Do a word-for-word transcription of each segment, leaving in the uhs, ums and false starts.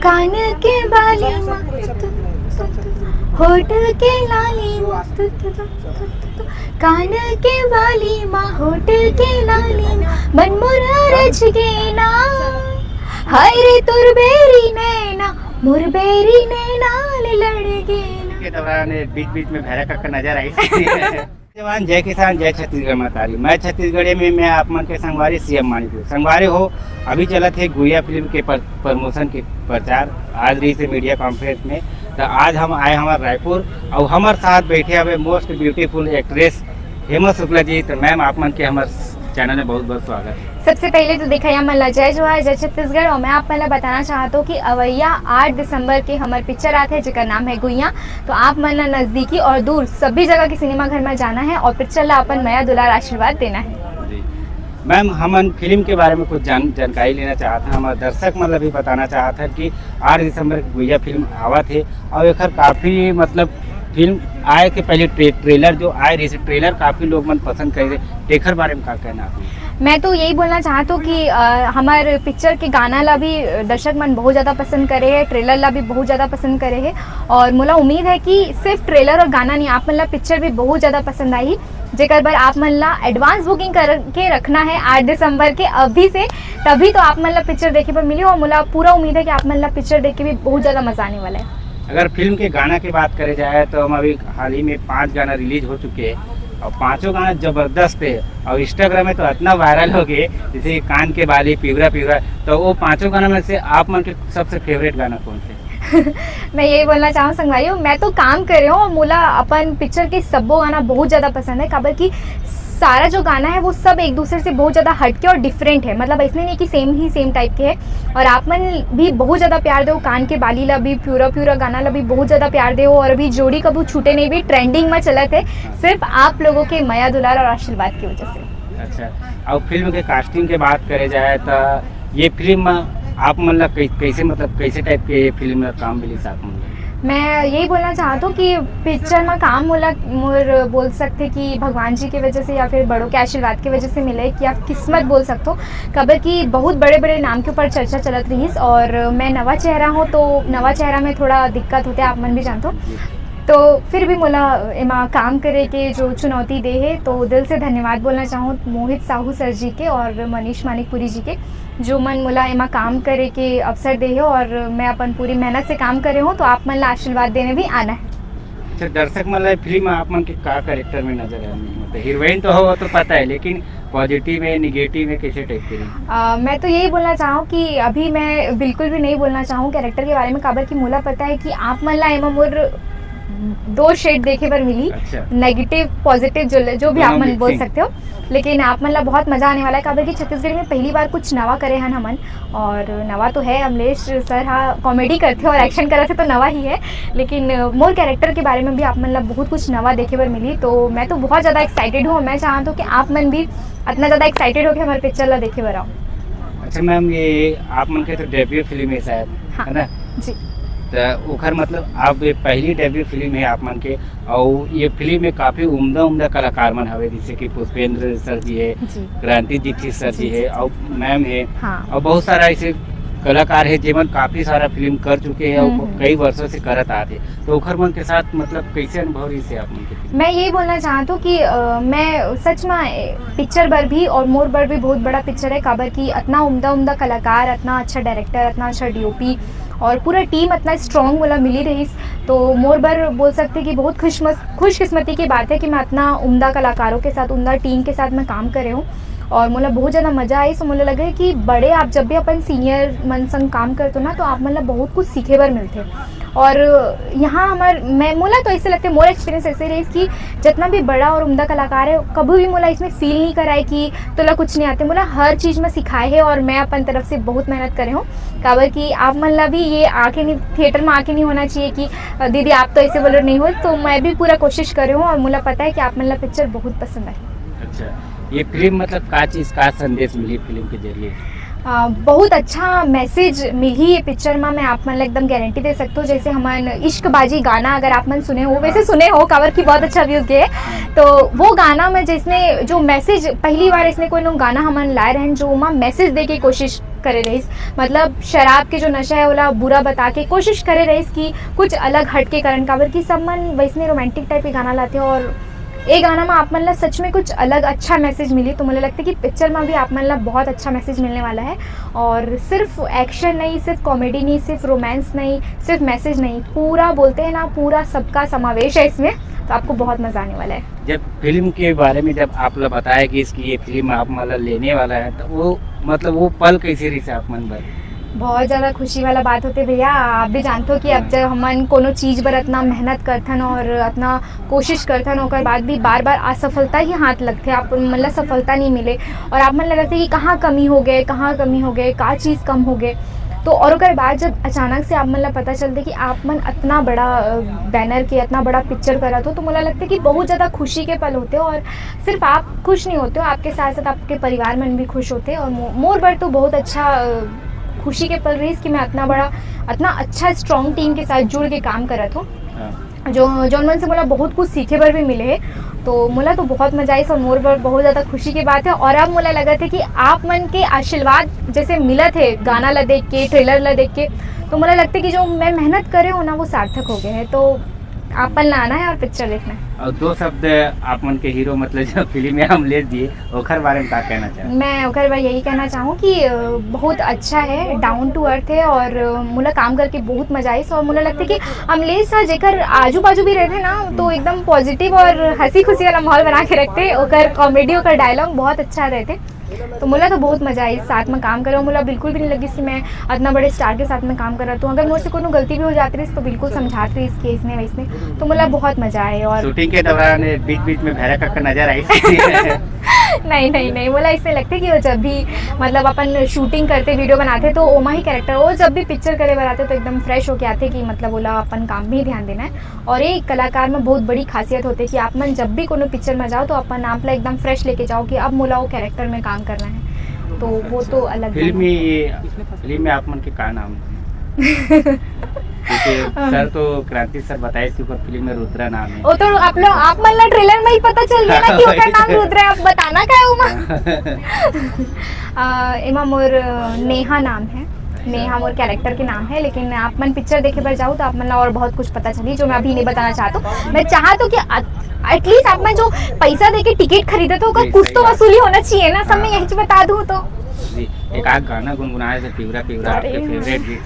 कान के बाली मा, होठ के लाली मा, कान के बाली मा, होठ के लाली मा, मन मोर रच गे ना। हाय रे तोर बैरी नैना, मोर बैरी नैना ले लड़ गे ना। के दौरान बीच बीच में भैरा कक्का नजर आई। जवान, जय किसान, जय छत्तीसगढ़ महतारी। मैं छत्तीसगढ़ी में, मैं आप मन के संगवारी सीएम मानिक हूँ। संगवारी हो, अभी चलत हे गुइया फिल्म के पर-, प्रमोशन के प्रचार। आज रहिस हे मीडिया कॉन्फ्रेंस में, तो आज हम आए हमार रायपुर और हमार साथ बैठे हवे most beautiful actress Hema Shukla ji. तो मैम, आप मन के हमार चैनल में बहुत बहुत स्वागत है। सबसे पहले तो देखा, या मन ला जय जोहार, जय छत्तीसगढ़। और मैं आप मन ला बताना चाहत हूँ कि अवैया आठ दिसंबर के हमार पिक्चर आत है, जेकर नाम है गुइया। तो आप मन ला नजदीकी और दूर सभी जगह के सिनेमा घर में जाना है और पिक्चर ला अपन मया दुलार आशीर्वाद देना है। जी। मैम, हमन फिल्म के बारे में कुछ जान-, जानकारी लेना चाहत हैं। हमारे दर्शक मन ला भी बताना चाहत हैं कि आठ दिसंबर के गुइया फिल्म आवत है और एकर काफ़ी, मतलब, फिल्म आए के पहले ट्रे-, ट्रेलर जो आए रहिस, ट्रेलर काफ़ी लोग मन पसंद करे, तेखर बारे में का कहना आप? मैं तो यही बोलना चाहत हूँ कि, अ, हमार पिक्चर के गाना ला भी दर्शक मन बहुत ज़्यादा पसंद करे है, ट्रेलर ला भी बहुत ज़्यादा पसंद करे है। और मोला उम्मीद है कि सिर्फ ट्रेलर और गाना नहीं, आप मन ला पिक्चर भी बहुत ज़्यादा पसंद आही, जेकर बर आप मन ला एडवांस बुकिंग करके रखना है आठ दिसंबर के अभी से, तभी तो आप मन ला पिक्चर देखे बर मिली। और मोला पूरा उम्मीद है कि आप मन ला पिक्चर देख के भी बहुत ज़्यादा मज़ा आने वाला है। अगर फिल्म के गाना की बात करे जाए, तो हम अभी हाल ही में पांच गाना रिलीज हो चुके हैं और पांचों गाना जबरदस्त है और इंस्टाग्राम में तो इतना वायरल हो गए, जैसे कान के बाली, पिवरा पिवरा। तो वो पांचों गाना में से आप मन के सबसे फेवरेट गाना कौन से? मैं यही बोलना चाहूँ संगवारी हो, मैं तो काम करे हूँ, मोला अपन पिक्चर के सब्बो गाना बहुत ज़्यादा पसंद है, काबर कि सारा जो गाना है वो सब एक दूसरे से बहुत ज़्यादा हटके और डिफरेंट है, मतलब ऐसने नहीं कि सेम ही सेम टाइप के है। और आप मन भी बहुत ज़्यादा प्यार देव, कान के बाली ला भी, प्यूरा प्यूरा गाना ला भी बहुत ज़्यादा प्यार देव। और अभी जोड़ी कभू छूटे नहीं भी ट्रेंडिंग में चलत है, सिर्फ आप लोगों के मया दुलार और आशीर्वाद की वजह से। अच्छा, और फिल्म के कास्टिंग के बात करे जाए तो ये फिल्म में आप मन ला कै-, कैसे, मतलब, कैसे टाइप के ये फिल्म में काम मिली साथ में? मैं यही बोलना चाहत हूँ कि पिक्चर में काम मोला, मोर बोल सकते कि भगवान जी की वजह से या फिर बड़ों के आशीर्वाद की वजह से मिले, कि आप किस्मत बोल सकते हो, काबर कि बहुत बड़े बड़े नाम के ऊपर चर्चा चलत रहिस और मैं नवा चेहरा हूँ, तो नवा चेहरा में थोड़ा दिक्कत होते, आप मन भी जानते हो। तो फिर भी मोला एमा काम करे के जो चुनौती दे है, तो दिल से धन्यवाद बोलना चाहूँ मोहित साहू सर जी के और मनीष मानिकपुरी जी के, जो मन मोला एमा काम करे के अवसर दे है और मैं अपन पूरी मेहनत से काम करे हूँ, तो आप मन ला आशीर्वाद देने भी आना है। अच्छा, दर्शक मन ला फिल्म में आप मन के का कैरेक्टर में नजर आए? मतलब, हीरोइन तो हो, वो तो पता है, लेकिन पॉजिटिव है, निगेटिव है, कैसे टाइप के रही? अ, मैं तो यही बोलना चाहूँ कि अभी मैं बिल्कुल भी नहीं बोलना चाहूँ कैरेक्टर के बारे में, काबर कि मोला पता है कि आप मन ला एमा मोर दो शेड देखे बर मिली, अच्छा। नेगेटिव, पॉजिटिव, जो, जो भी दोनों आप मन बोल mixing। सकते हो, लेकिन आप मन ला बहुत मजा आने वाला है, काबर कि छत्तीसगढ़ में पहली बार कुछ नवा करे हन हमन। और नवा तो है, अमलेश सर हा कॉमेडी करते और एक्शन करत है, तो नवा ही है, लेकिन मोर कैरेक्टर के बारे में भी आप मन ला बहुत कुछ नवा देखे बर मिली। तो मैं तो बहुत ज़्यादा एक्साइटेड हूँ और मैं चाहत हूँ कि आप मन भी इतना ज़्यादा एक्साइटेड होके हमारे पिक्चर ला देखे बर आओ। अच्छा मैम, ये आप मन के तो डेब्यू फिल्म है शायद, हाँ। है ना? जी। तो ओखर, मतलब, आप ये पहली डेब्यू फिल्म है आप मन के, और ये फिल्म में काफ़ी उम्दा उम्दा कलाकार मन हवे, जैसे कि पुष्पेंद्र सर जी है, जी। क्रांति दीक्षित सर जी जी, है, जी। और मैम है, हाँ। और बहुत सारा ऐसे कलाकार है, जेमन काफ़ी सारा फिल्म कर चुके हैं और हम्म, हम्म। कई वर्षों से करत आते। तो ओखर मन के साथ, मतलब, कैसे अनुभव रहिस हे आप मन के? मैं यही बोलना चाहत हूँ कि, अ, मैं सच में, ए, पिक्चर बर भी और मोर बर भी बहुत बड़ा पिक्चर है, काबर कि इतना उम्दा उम्दा कलाकार, इतना अच्छा डायरेक्टर, इतना अच्छा डीओपी और पूरा टीम इतना स्ट्रॉन्ग मोला मिली रहिस। तो मोर बर बोल सकते कि बहुत खुशमस-, खुशकिस्मती की बात है कि मैं इतना उम्दा कलाकारों के साथ, उम्दा टीम के साथ मैं काम करे हूँ। और मोला बहुत ज़्यादा मज़ा आइस। मोला लगे कि बड़े आप जब भी अपन सीनियर मन संग काम करते हो ना, तो आप मन ला बहुत कुछ सीखे बर मिलते। और यहाँ हमार, मैं, मोला तो ऐसे लगते, मोर एक्सपीरियंस ऐसे रहिस कि जितना भी बड़ा और उम्दा कलाकार है, कभी भी मोला इसमें फील नहीं कराए कि तोला कुछ नहीं आते। मोला हर चीज़ में सिखाए है और मैं अपन तरफ से बहुत मेहनत करे हूँ, काबर कि आप मन ला भी ये आके नहीं, थिएटर में आके नहीं होना चाहिए कि, "अ, दीदी, आप तो ऐसे बोलो नहीं हो।" तो मैं भी पूरा कोशिश करे हूँ और मोला पता है कि आप मन ला पिक्चर बहुत पसंद आए। अच्छा, ये फिल्म, मतलब, का चीज़, का संदेश मिली फिल्म के जरिए? अ, बहुत अच्छा मैसेज मिली ये पिक्चर में, मैं आप मन ला एकदम गारंटी दे सकते हो। जैसे हमन इश्कबाजी गाना अगर आप मन सुने हो, वैसे हाँ। सुने हो, काबर की बहुत अच्छा व्यूज गए। हाँ। तो वो गाना में जिसने जो मैसेज, पहली बार इसने कोई नो गाना हमन लाए रहन, जो ओमा मैसेज दे के कोशिश करे रहिस, मतलब शराब के जो नशा है ओला बुरा बता के कोशिश करे रहिस कि कुछ अलग हट के करन, काबर कि सब मन वैसने रोमांटिक टाइप के गाना लाथे। और ए गाना में आप मन ला सच में कुछ अलग अच्छा मैसेज मिली, तो मुझे लगता है कि पिक्चर में भी आप मन ला बहुत अच्छा मैसेज मिलने वाला है। और सिर्फ एक्शन नहीं, सिर्फ कॉमेडी नहीं, सिर्फ रोमांस नहीं, सिर्फ मैसेज नहीं, पूरा बोलते हैं ना, पूरा सबका समावेश है इसमें, तो आपको बहुत मज़ा आने वाला है। जब फिल्म के बारे में जब आप लोग बताया कि इसकी ये फिल्म आप मतलब लेने वाला है, तो वो मतलब वो पल कैसे रही से आप मन बर? बहुत ज़्यादा खुशी वाला बात होते भैया। आप भी जानते हो कि अब हाँ। जब हमन कोनो चीज़ बर इतना मेहनत करथन और इतना कोशिश करथन, ओकर बाद भी बार बार असफलता ही हाथ लगथे, आप मतलब सफलता नहीं मिले और आप मन लगथे कि कहाँ कमी हो गए, कहाँ कमी हो गए, का चीज़ कम हो गए। तो और ओकर बाद जब अचानक से आप मन ला पता चलते कि आप मन इतना बड़ा बैनर के इतना बड़ा पिक्चर करत हो, तो मुझे लगता है कि बहुत ज़्यादा खुशी के पल होते हैं। और सिर्फ आप खुश नहीं होते हो, आपके साथ साथ आपके परिवार मन भी खुश होते हैं। और मो- मोर बर तो बहुत अच्छा अ, खुशी के पल रही कि मैं इतना बड़ा, इतना अच्छा स्ट्रॉन्ग टीम के साथ जुड़ के काम करत हूँ। हाँ। जो जौन मन से मोला बहुत कुछ सीखे बर भी मिले है। तो मोला तो बहुत मजा आइस और मोर बर बहुत ज़्यादा खुशी की बात है। और अब मोला लगत है कि आप मन के आशीर्वाद जैसे मिलत है गाना ला देख के, ट्रेलर ला देख के, तो मोला लगता है कि जो मैं मेहनत करे हो ना, वो सार्थक हो गया है। तो आप मन ला आना है और पिक्चर देखना है। और दो शब्द आप मन के हीरो, मतलब जो फिल्म में हम ले दिए, ओखर बारे में का कहना चाहब? मैं ओखर बर यही कहना चाहूँ कि अ, बहुत अच्छा है, डाउन टू अर्थ है और अ, मोला काम करके बहुत मजा आइस। और मोला लगता है कि अमलेश सर जेकर आजू बाजू भी रहते ना, तो एकदम पॉजिटिव और हंसी खुशी वाला माहौल बना के रखते, ओकर कॉमेडी, ओकर डायलॉग बहुत अच्छा रहते। तो मोला तो बहुत मजा आइस साथ में काम करे, मोला बिल्कुल भी नहीं लगिस कि मैं इतना बड़े स्टार के साथ में काम कर रहा हूँ। अगर मोर से कोनो गलती भी हो जाती रही तो बिल्कुल समझात रही इसके इसने वैसने, तो मोला बहुत मजा आए। और शूटिंग के दौरान बीच बीच में भैरा कक्का नजर आई? नहीं, नहीं, नहीं, मोला इसने लगते कि वो जब भी, मतलब अपन शूटिंग करते, वीडियो बनाते, तो ओमा ही कैरेक्टर, वो जब भी पिक्चर करे बर आते तो एकदम फ्रेश होके आते कि मतलब ओला अपन काम में ही ध्यान देना है। और एक कलाकार में बहुत बड़ी खासियत होते कि आप मन जब भी कोनो पिक्चर में जाओ तो अपन आप ला एकदम फ्रेश लेके जाओ कि अब मोला वो कैरेक्टर में काम करना है, तो वो तो अलग फिल्म बात है। में ये फिल्म में आप मन के का नाम है? जैसे सर तो क्रांति सर बताए इसके ऊपर फिल्म में रुद्रा नाम है। वो तो आप लोग, आप मन ला ट्रेलर में ही पता चल गया ना कि ओकर नाम रुद्रा है, आप बताना का है ओमा? अ, एमा मोर नेहा नाम है, नेहा मोर कैरेक्टर के नाम है, लेकिन आप मन पिक्चर देखे बर जाओ तो आप मन ला और बहुत कुछ पता चली जो मैं अभी नहीं बताना चाहता हूँ। मैं चाहता हूँ कि एटलीस्ट आप मन जो पैसा दे के टिकट खरीदे तो ओकर जी, कुछ सही तो बात। वसूली होना चाहिए ना, सब मैं हाँ। यही बता दूँ तो। जी, एक आध गाना गुनगुनाए से पिवरा पिवरा अरे। आपके फेवरेट गीत।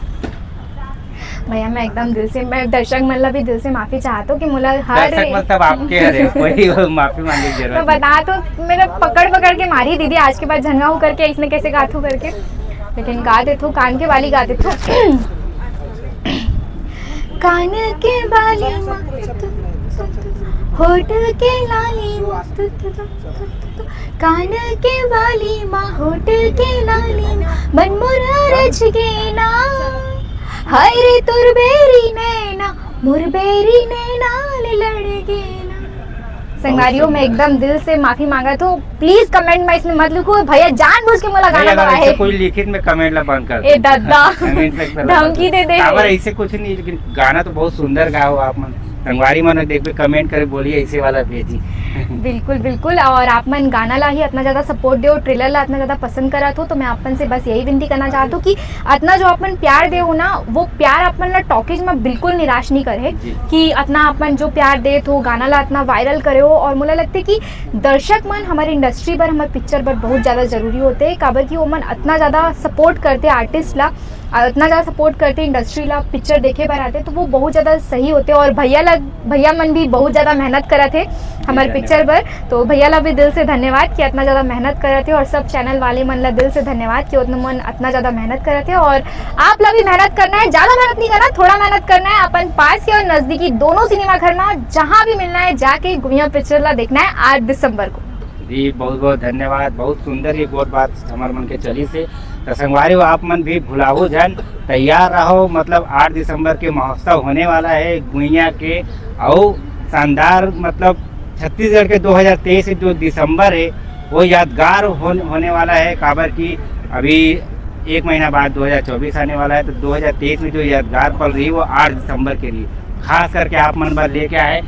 भैया, मैं एकदम दिल से, मैं दर्शक मन ला भी दिल से माफी चाहत हूँ कि मोला हर दर्शक मन सब आपके हरे, कोई माफी मांगे की जरूरत मैं नहीं। बता तो, मेरा पकड़ पकड़ के मारी दीदी, आज के बाद झंगा हूँ करके, इसने कैसे गाथू करके, लेकिन गा देथो, कान के बाली गा देथो। कान के बाली मा, होठ के लाली मा, कान के बाली मा, होठ के लाली मा, मन मोर रच गे ना। हाय रे तोर बैरी नैना, मोर बैरी नैना ले लड़ गे ना। संगवारी हो, मैं एकदम दिल से माफी मांगत हूँ, प्लीज कमेंट में इसमें मत लिखो, भैया जानबूझ के मोला नहीं, गाना अगर गवाए ऐसे है। कोई लिखित में कमेंट ला बंद कर ए दो। दादा, कमेंट सेक्शन ला बंद धमकी कर दे दे। काबर ऐसे कुछ नहीं, लेकिन गाना तो बहुत सुंदर गाओ आप मन। संगवारी मन देखबे, कमेंट करे, बोलिए ऐसे वाला भेजी। बिल्कुल, बिल्कुल। और आप मन गाना ला ही इतना ज्यादा सपोर्ट दे, ट्रेलर ला इतना ज्यादा पसंद करत हो, तो मैं आप मन से बस यही विनती करना चाहत हूँ कि इतना जो आप मन प्यार दे हो ना, वो प्यार आप मन ला टॉकीज में बिल्कुल निराश नहीं करे। जी। कि इतना आप मन जो प्यार देत हो, गाना ला इतना वायरल करे हो, और मोला लगते कि दर्शक मन हमारे इंडस्ट्री बर, हमारे पिक्चर बर बहुत ज्यादा जरूरी होते हैं, काबर कि वो मन इतना ज्यादा सपोर्ट करते आर्टिस्ट ला, और इतना ज्यादा सपोर्ट करते इंडस्ट्री ला, पिक्चर देखे बर आते, तो वो बहुत ज्यादा सही होते। और भैया ला, भैया मन भी बहुत ज्यादा मेहनत करत हे हमारे धन्यवाद। पिक्चर बर, तो भैया ला भी दिल से धन्यवाद कि इतना ज्यादा मेहनत करत हे, और सब चैनल वाले मन ला दिल से धन्यवाद कि उतना मन इतना ज्यादा मेहनत करत हे। और आप ला भी मेहनत करना है, ज्यादा मेहनत नहीं करना, थोड़ा मेहनत करना है, अपन पास के और नजदीकी दोनों सिनेमा घर में जहाँ भी मिलना है, जाके गुइया पिक्चर ला देखना है आठ दिसंबर को। जी, बहुत बहुत धन्यवाद, बहुत सुंदर ये गोठ बात हमारे मन के चली से। तो संगवारी हो, आप मन भी भुलाहू झन, तैयार रहो, मतलब आठ दिसंबर के महोत्सव होने वाला है गुइया के, अउ शानदार, मतलब छत्तीसगढ़ के दो हज़ार तेईस के जो दिसंबर है, वो यादगार होन-, होने वाला है, काबर कि अभी एक महीना बाद दो हज़ार चौबीस आने वाला है, तो दो हज़ार तेईस में जो यादगार पल रही, वो आठ दिसंबर के लिए खास करके आप मन बर लेके आए।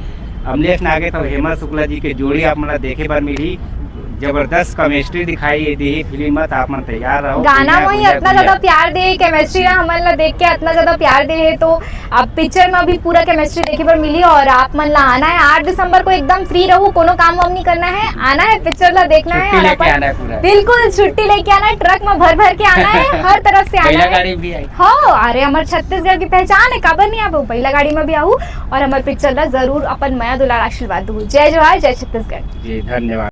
अमलेश नागेश और हेमंत शुक्ला जी के जोड़ी आप मन ला देखे बर मिली। जबरदस्त केमिस्ट्री दिखाई दी फिल्म में, तो आप मन तैयार रहो। गाना भैया, वही भैया, इतना भैया। ज्यादा प्यार दे, केमिस्ट्री ला हमन ला देख के इतना ज्यादा प्यार दे हे, तो अब पिक्चर में भी पूरा केमिस्ट्री देखे बर मिली। और आप मन ला आना है आठ दिसंबर को, एकदम फ्री रहू, कोनो काम वाम नहीं करना है, आना है पिक्चर ला देखना है। छुट्टी और लेके अपन आना है पूरा। बिल्कुल छुट्टी लेके आना है, ट्रक में भर भर के आना है, हर तरफ से आना बैला है। गाड़ी भी आई। हो, अरे हमर छत्तीसगढ़ की पहचान है, काबर नहीं आबो, बैला गाड़ी में भी आहू और हमर पिक्चर ला जरूर अपन मया दुलार आशीर्वाद दू। जय जोहार, जय छत्तीसगढ़। जी, धन्यवाद।